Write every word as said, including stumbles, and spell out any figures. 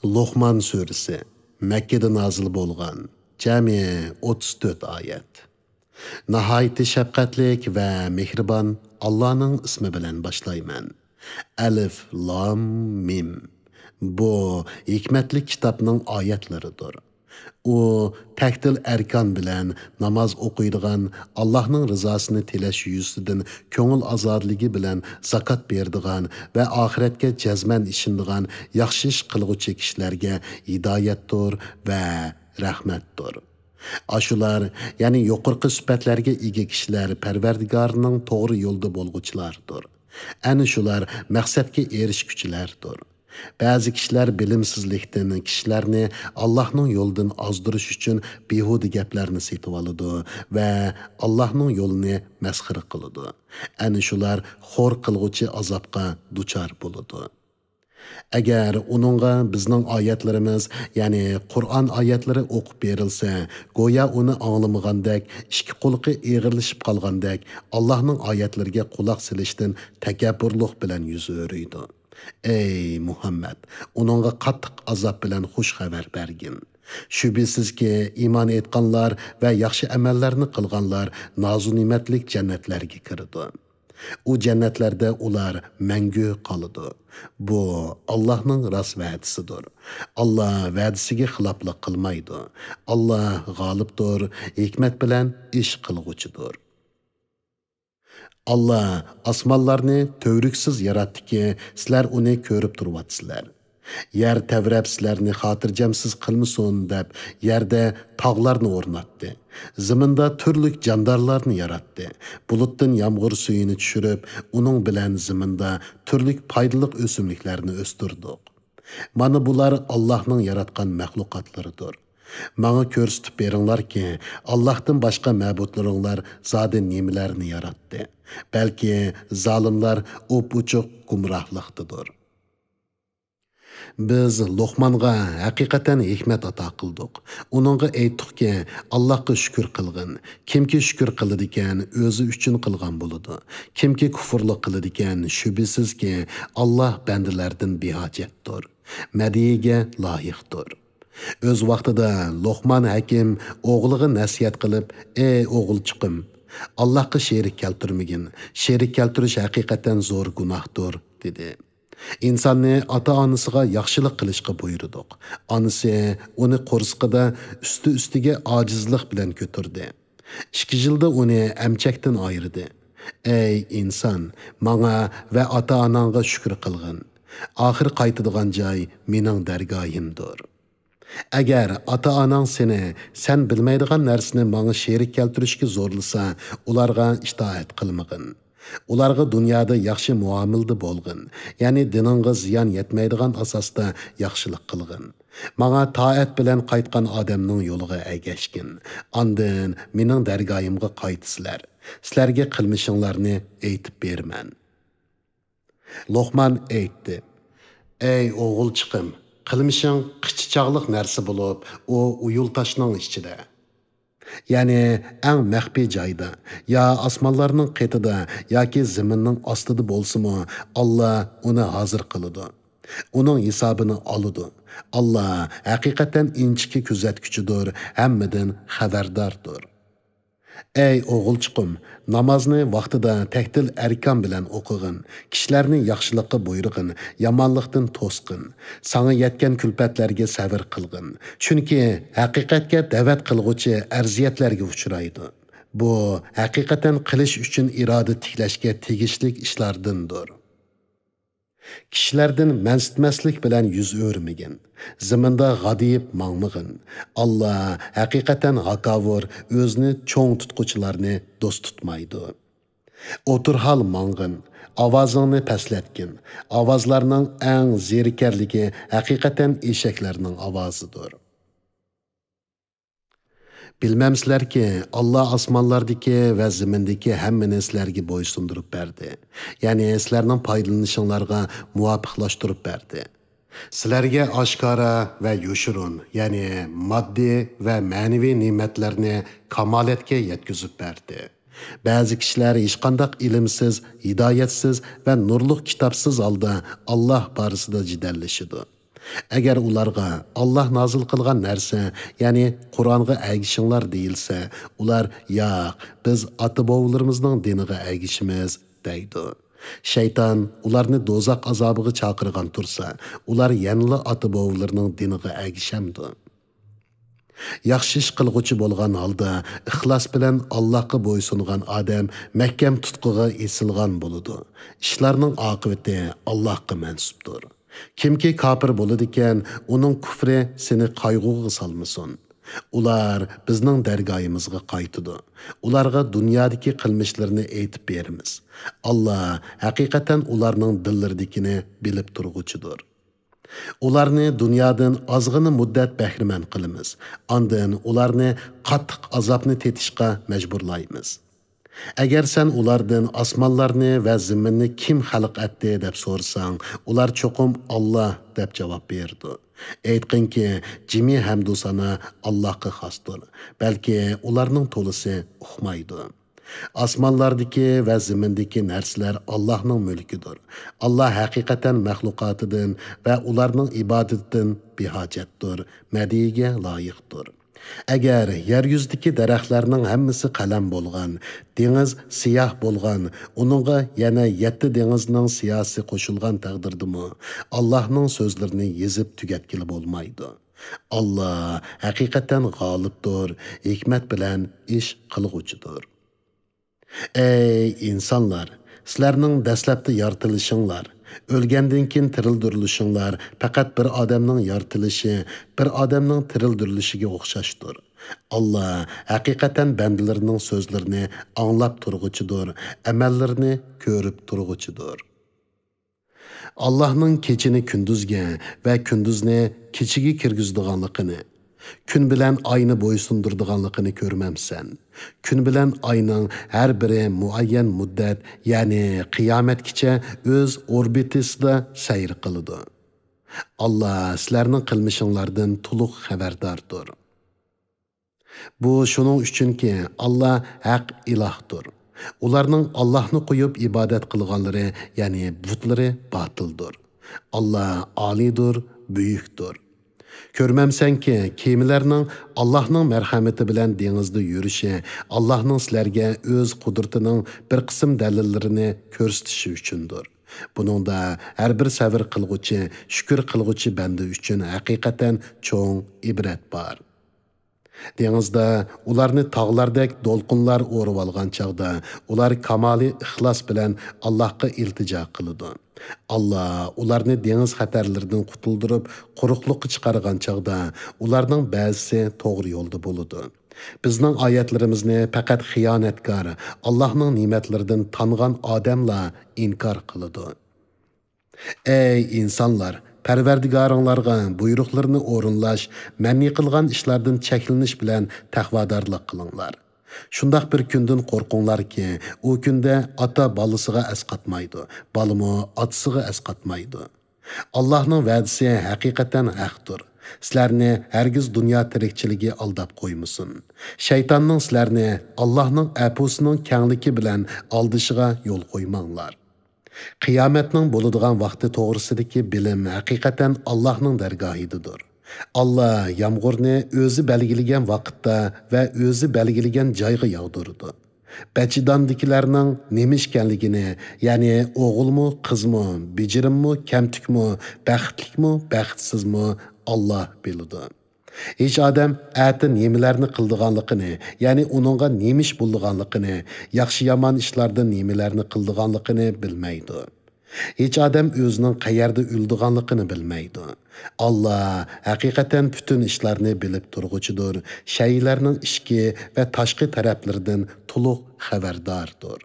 لوقمان سۈرىسى، مەككىدە نازىل بولغان، جەمئىي ئوتتۇز تۆت ئايەت. ناھايىتى شەپقەتلىك ۋە مېھرىبان ئاللانىڭ ئىسمى بىلەن باشلايمەن. ئەلىف لام مىم. بۇ ھېكمەتلىك كىتابنىڭ ئايەتلىرىدۇر. ئۇ تەكتىل ئەركان بىلەن ناماز ئوقۇيدىغان، ئاللاھنىڭ رىزاسىنى تىلەش يۈزىسىدىن كۆڭۈل ئازادىلىكى بىلەن زاكات بېرىدىغان ۋە ئاخىرەتكە جەزمەن ئىشىنىدىغان ياخشى ئىش قىلغۇچى كىشىلەرگە ھىدايەتتۇر ۋە رەھمەتتۇر. ئاشۇلار، يەنى يۇقىرىقى سۈپەتلەرگە ئىگە كىشىلەر پەرۋەردىگارىنىڭ توغرا يولىدا بولغۇچىلاردۇر. ئەنە شۇلار مەقسەتكە ئېرىشكۈچىلەردۇر. بەزى كىشىلەر بىلىمسىزلىكتىن كىشىلەرنى ئاللاھنىڭ يولىدىن ئازدۇرۇش ئۈچۈن بىھۇدە گەپلەرنى سېتىۋالىدۇ ۋە ئاللاھنىڭ يولىنى مەسخىرە قىلىدۇ. ئەنە شۇلار خور قىلغۇچى ئازابقا دۇچار بولىدۇ. ئەگەر ئۇنىڭغا بىزنىڭ ئايەتلىرىمىز، يەنى قۇرئان ئايەتلىرى ئوقۇپ بېرىلسە، گويا ئۇنى ئاڭلىمىغاندەك، ئىككى قۇلىقى ئېغىرلىشىپ قالغاندەك، ئاللاھنىڭ ئايەتلىرىگە قۇلاق سېلىشتىن تەكەببۇرلۇق بىلەن يۈز ئۆرۈيدۇ. ئەي مۇھەممەد، ئۇنىڭغا قاتتىق ئازاب بىلەن خۇش خەۋەر بەرگىن. شۈبھىسىزكى، ئىمان ئېيتقانلار ۋە ياخشى ئەمەللەرنى قىلغانلار نازۇنېمەتلىك جەننەتلەرگە كىرىدۇ. ئۇ جەننەتلەردە ئۇلار مەڭگۈ قالىدۇ. بۇ ئاللاھنىڭ راست ۋەدىسىدۇر. ئاللا ۋەدىسىگە خىلاپلىق قىلمايدۇ. ئاللا غالىبتۇر، ھېكمەت بىلەن ئىش قىلغۇچىدۇر. ئاللا ئاسمانلارنى تۈۋرۈكسىز ياراتتىكى، سىلەر ئۇنى كۆرۈپ تۇرۇۋاتىسىلەر. يەر تەۋرەپ سىلەرنى خاتىرجەمسىز قىلمىسۇن دەپ، يەردە تاغلارنى ئورناتتى. زېمىندا تۈرلۈك جاندارلارنى ياراتتى. بۇلۇتتىن يامغۇر سۈيىنى چۈشۈرۈپ، ئۇنىڭ بىلەن زېمىندا تۈرلۈك پايدىلىق ئۆسۈملۈكلەرنى ئۆستۈردۇق. مانا بۇلار ئاللاھنىڭ ياراتقان مەخلۇقاتلىرىدۇر. ماڭا كۆرسىتىپ بېرىڭلاركى، ئاللاھتىن باشقا مەبۇدلىرىڭلار زادى نېمىلەرنى ياراتتى؟ بەلكى زالىملار ئوپئوچۇق گۇمراھلىقتىدۇر. بىز لوقمانغا ھەقىقەتەن ھېكمەت ئاتا قىلدۇق. ئۇنىڭغا ئېيتتۇقكى، ئاللاھقا شۈكۈر قىلغىن. كىمكى شۈكۈر قىلىدىكەن، ئۆزى ئۈچۈن قىلغان بولىدۇ. كىمكى كۇفۇرلۇق قىلىدىكەن، شۈبھىسىزكى، ئاللاھ بەندىلەردىن بىھاجەتتۇر. مەدھىيىگە لايىقتۇر. ئۆز ۋاقتىدا لوقمان ھەكىم ئوغلىغا نەسىھەت قىلىپ، ئەي ئوغۇلچىقىم، ئاللاھقا شېرىك كەلتۈرمىگىن. شېرىك كەلتۈرۈش ھەقىقەتەن زور گۇناھتۇر، دېدى. ئىنساننى ئاتا-ئانىسىغا ياخشىلىق قىلىشقا بۇيرۇدۇق. ئانىسى ئۇنى قورسىقىدا ئۈستى-ئۈستىگە ئاجىزلىق بىلەن كۆتۈردى. ئىككى يىلدا ئۇنى ئەمچەكتىن ئايرىدى. ئەي ئىنسان، ماڭا ۋە ئاتا-ئاناڭغا شۈكۈر قىلغىن. ئاخىر قايتىدىغان جاي مېنىڭ دەرگاھىمدۇر. ئەگەر ئاتا-ئاناڭ سېنى سەن بىلمەيدىغان نەرسىنى ماڭا شېرىك كەلتۈرۈشكە زورلىسا، ئۇلارغا ئىتائەت قىلمىغىن. ئۇلارغا دۇنيادا ياخشى مۇئامىلىدە بولغىن، يەنى دىنىڭغا زىيان يەتمەيدىغان ئاساستا ياخشىلىق قىلغىن. ماڭا تائەت بىلەن قايتقان ئادەمنىڭ يولىغا ئەگەشكىن. ئاندىن مېنىڭ دەرگاھىمغا قايتىسىلەر. سىلەرگە قىلمىشىڭلارنى ئېيتىپ بېرىمەن. لوقمان ئېيتتى، ئەي ئوغۇلچىقىم، قىلمىشىڭ قىچا چاغلىق نەرسە بولۇپ، ئۇ ئۇيۇل تاشنىڭ ئىچىدە. يەنى ئەڭ مەخپىي جايدا، يا ئاسمانلارنىڭ قېتىدا ياكى زېمىننىڭ ئاستىدا بولسىمۇ، ئاللا ئۇنى ھازىر قىلىدۇ. ئۇنىڭ ھېسابىنى ئالىدۇ. ئاللا ھەقىقەتەن ئىنچىكە كۆزەتكۈچىدۇر، ھەممىدىن خەۋەرداردۇر. ئەي ئوغۇلچىقىم، نامازنى ۋاقتىدا تەكتىل ئەركان بىلەن ئوقۇغىن، كىشىلەرنى ياخشىلىققا بۇيرۇغىن، يامانلىقتىن توسقىن. ساڭا يەتكەن كۈلپەتلەرگە سەۋر قىلغىن. چۈنكى ھەقىقەتكە دەۋەت قىلغۇچى ئەرزىيەتلەرگە ئۇچرايدۇ. بۇ ھەقىقەتەن قىلىش ئۈچۈن ئىرادە تىكلەشكە تېگىشلىك ئىشلاردىندۇر. كىشىلەردىن مەنسىتمەسلىك بىلەن يۈز ئۆرۈمىگىن. زېمىندا غادىيىپ ماڭمىغىن. ئاللا ھەقىقەتەن ھاكاۋۇر، ئۆزىنى چوڭ تۇتقۇچىلارنى دوست تۇتمايدۇ. ئوتتۇرا ھال ماڭغىن. ئاۋازىڭنى پەسلەتكىن. ئاۋازلارنىڭ ئەڭ زېرىكەرلىكى ھەقىقەتەن ئېشەكلەرنىڭ ئاۋازىدۇر. بىلمەمسىلەركى، ئاللا ئاسمانلاردىكى ۋە زېمىندىكى ھەممىنى سىلەرگە بويسۇندۇرۇپ بەردى. يەنى سىلەرنىڭ پايدىلىنىشىڭلارغا مۇۋاپىقلاشتۇرۇپ بەردى. سىلەرگە ئاشكارا ۋە يوشۇرۇن، يەنى ماددىي ۋە مەنىۋى نېمەتلەرنى كامالەتكە يەتكۈزۈپ بەردى. بەزى كىشىلەر ھېچقانداق ئىلىمسىز، ھىدايەتسىز ۋە نۇرلۇق كىتابسىز ھالدا ئاللا بارىسىدا جېدەللىشىدۇ. ئەگەر ئۇلارغا ئاللاھ نازىل قىلغان نەرسە، يەنى قۇرئانغا ئەگىشىڭلار دېيىلسە، ئۇلار، ياق، بىز ئاتا-بوۋىلىرىمىزنىڭ دىنىغا ئەگىشىمىز، دەيدۇ. شەيتان ئۇلارنى دوزاخ ئازابىغا چاقىرغان تۇرسا، ئۇلار يەنىلا ئاتا-بوۋىلىرىنىڭ دىنىغا ئەگىشەمدۇ؟ ياخشى ئىش قىلغۇچى بولغان ھالدا ئىخلاس بىلەن ئاللاھقا بويسۇنغان ئادەم مەھكەم تۇتقىغا ئېسىلغان بولىدۇ. ئىشلارنىڭ ئاقىۋىتى ئاللاھقا مەنسۇپتۇر. كىمكى كاپىر بولىدىكەن، ئۇنىڭ كۇفرى سېنى قايغۇغا سالمىسۇن. ئۇلار بىزنىڭ دەرگاھىمىزغا قايتىدۇ. ئۇلارغا دۇنيادىكى قىلمىشلىرىنى ئېيتىپ بېرىمىز. ئاللاھ ھەقىقەتەن ئۇلارنىڭ دىللىرىدىكىنى بىلىپ تۇرغۇچىدۇر. ئۇلارنى دۇنيادىن ئازغىنە مۇددەت بەھرىمەن قىلىمىز. ئاندىن ئۇلارنى قاتتىق ئازابنى تېتىشقا مەجبۇرلايمىز. ئەگەر سەن ئۇلاردىن ئاسمانلارنى ۋە زېمىننى كىم خەلق ئەتتى دەپ سورىساڭ، ئۇلار چوقۇم ئاللاھ دەپ جاۋاب بېرىدۇ. ئېيتقىنكى، جىمى ھەمدۇسانا ئاللاھقا خاستۇر. بەلكى ئۇلارنىڭ تولىسى ئۇقمايدۇ. ئاسمانلاردىكى ۋە زېمىندىكى نەرسىلەر ئاللاھنىڭ مۈلكىدۇر. ئاللاھ ھەقىقەتەن مەخلۇقاتىدىن ۋە ئۇلارنىڭ ئىبادىتىدىن بىھاجەتتۇر، مەدھىيىگە لايىقتۇر. ئەگەر يەر يۈزىدىكى دەرەخلەرنىڭ ھەممىسى قەلەم بولغان، دېڭىز سىياھ بولغان، ئۇنىڭغا يەنە يەتتە دېڭىزنىڭ سىياھىسى قوشۇلغان تەقدىردىمۇ، ئاللاھنىڭ سۆزلىرىنى يېزىپ تۈگەتكىلى بولمايدۇ. ئاللاھ ھەقىقەتەن غالىبتۇر، ھېكمەت بىلەن ئىش قىلغۇچىدۇر. ئەي ئىنسانلار! سىلەرنىڭ دەسلەپتە يارىتىلىشىڭلار، ئۆلگەندىن كېيىن تىرىلدۈرۈلۈشۈڭلار پەقەت بىر ئادەمنىڭ يارىتىلىشى، بىر ئادەمنىڭ تىرىلدۈرۈلۈشىگە ئوخشاشتۇر. ئاللاھ ھەقىقەتەن بەندىلىرىنىڭ سۆزلىرىنى ئاڭلاپ تۇرغۇچىدۇر، ئەمەللىرىنى كۆرۈپ تۇرغۇچىدۇر. ئاللاھنىڭ كېچىنى كۈندۈزگە ۋە كۈندۈزنى كېچىگە كىرگۈزىدىغانلىقىنى، كۈن بىلەن ئاينى بويسۇندۇرىدىغانلىقىنى كۆرمەمسەن؟ كۈن بىلەن ئاينىڭ ھەر بىرى مۇئەييەن مۇددەت، يەنى قىيامەتكىچە ئۆز ئوربىتىسىدا سەير قىلىدۇ. ئاللاھ سىلەرنىڭ قىلمىشىڭلاردىن تولۇق خەۋەرداردۇر. بۇ شۇنىڭ ئۈچۈنكى، ئاللاھ ھەق ئىلاھتۇر. ئۇلارنىڭ ئاللاھنى قويۇپ ئىبادەت قىلغانلىرى، يەنى بۇتلىرى باتىلدۇر. ئاللاھ ئالىيدۇر، بۈيۈكتۇر. كۆرمەمسەنكى، كېمىلەرنىڭ ئاللاھنىڭ مەرھەمىتى بىلەن دېڭىزدا يۈرۈشى ئاللاھنىڭ سىلەرگە ئۆز قۇدرىتىنىڭ بىر قىسىم دەلىللىرىنى كۆرسىتىشى ئۈچۈندۇر. بۇنىڭدا ھەر بىر سەۋر قىلغۇچى، شۈكۈر قىلغۇچى بەندە ئۈچۈن ھەقىقەتەن چوڭ ئىبرەت بار. دېڭىزدا ئۇلارنى تاغلاردەك دولقۇنلار ئورىۋالغان چاغدا، ئۇلار كامالىي ئىخلاس بىلەن ئاللاھقا ئىلتىجا قىلىدۇ. ئاللاھ ئۇلارنى دېڭىز خەتەرلىرىدىن قۇتۇلدۇرۇپ، قۇرۇقلۇققا چىقارغان چاغدا، ئۇلارنىڭ بەزىسى توغرا يولدا بولىدۇ. بىزنىڭ ئايەتلىرىمىزنى پەقەت خىيانەتكار، ئاللاھنىڭ نېمەتلىرىدىن تانغان ئادەملا ئىنكار قىلىدۇ. ئەي ئىنسانلار! پەرۋەردىگارىڭلارغا بۇيرۇقلىرىنى ئورۇنلاش، مەنئى قىلغان ئىشلاردىن چەكلىنىش بىلەن تەقۋادارلىق قىلىڭلار. شۇنداق بىر كۈندىن قورقۇڭلاركى، ئۇ كۈندە ئاتا بالىسىغا ئەسقاتمايدۇ، بالىمۇ ئاتىسىغا ئەسقاتمايدۇ. ئاللاھنىڭ ۋەدىسى ھەقىقەتەن ھەقتۇر. سىلەرنى ھەرگىز دۇنيا تىرىكچىلىكى ئالداپ قويمىسۇن. شەيتاننىڭ سىلەرنى ئاللاھنىڭ ئەپۇسىنىڭ كەڭلىكى بىلەن ئالدىشىغا يول قويماڭلار. قىيامەتنىڭ بولىدىغان ۋاقتى توغرىسىدىكى بىلىم ھەقىقەتەن ئاللاھنىڭ دەرگاھىدىدۇر. ئاللاھ يامغۇرنى ئۆزى بەلگىلىگەن ۋاقىتتا ۋە ئۆزى بەلگىلىگەن جايغا ياغدۇرىدۇ. بەچىداندىكىلەرنىڭ نېمە ئىكەنلىكىنى، يەنى ئوغۇلمۇ، قىزمۇ، بېجىرىممۇ، كەمتۈكمۇ، بەختلىكمۇ، بەختسىزمۇ، ئاللاھ بىلىدۇ. ھېچ ئادەم ئەتە نېمىلەرنى قىلىدىغانلىقىنى، يەنى ئۇنىڭغا نېمە ئىش بولىدىغانلىقىنى، ياخشى-يامان ئىشلاردىن نېمىلەرنى قىلىدىغانلىقىنى بىلمەيدۇ. ھېچ ئادەم ئۆزىنىڭ قەيەردە ئۆلىدىغانلىقىنى بىلمەيدۇ. ئاللاھ ھەقىقەتەن پۈتۈن ئىشلارنى بىلىپ تۇرغۇچىدۇر، شەيئىلەرنىڭ ئىچكى ۋە تاشقى تەرەپلىرىدىن تولۇق خەۋەرداردۇر.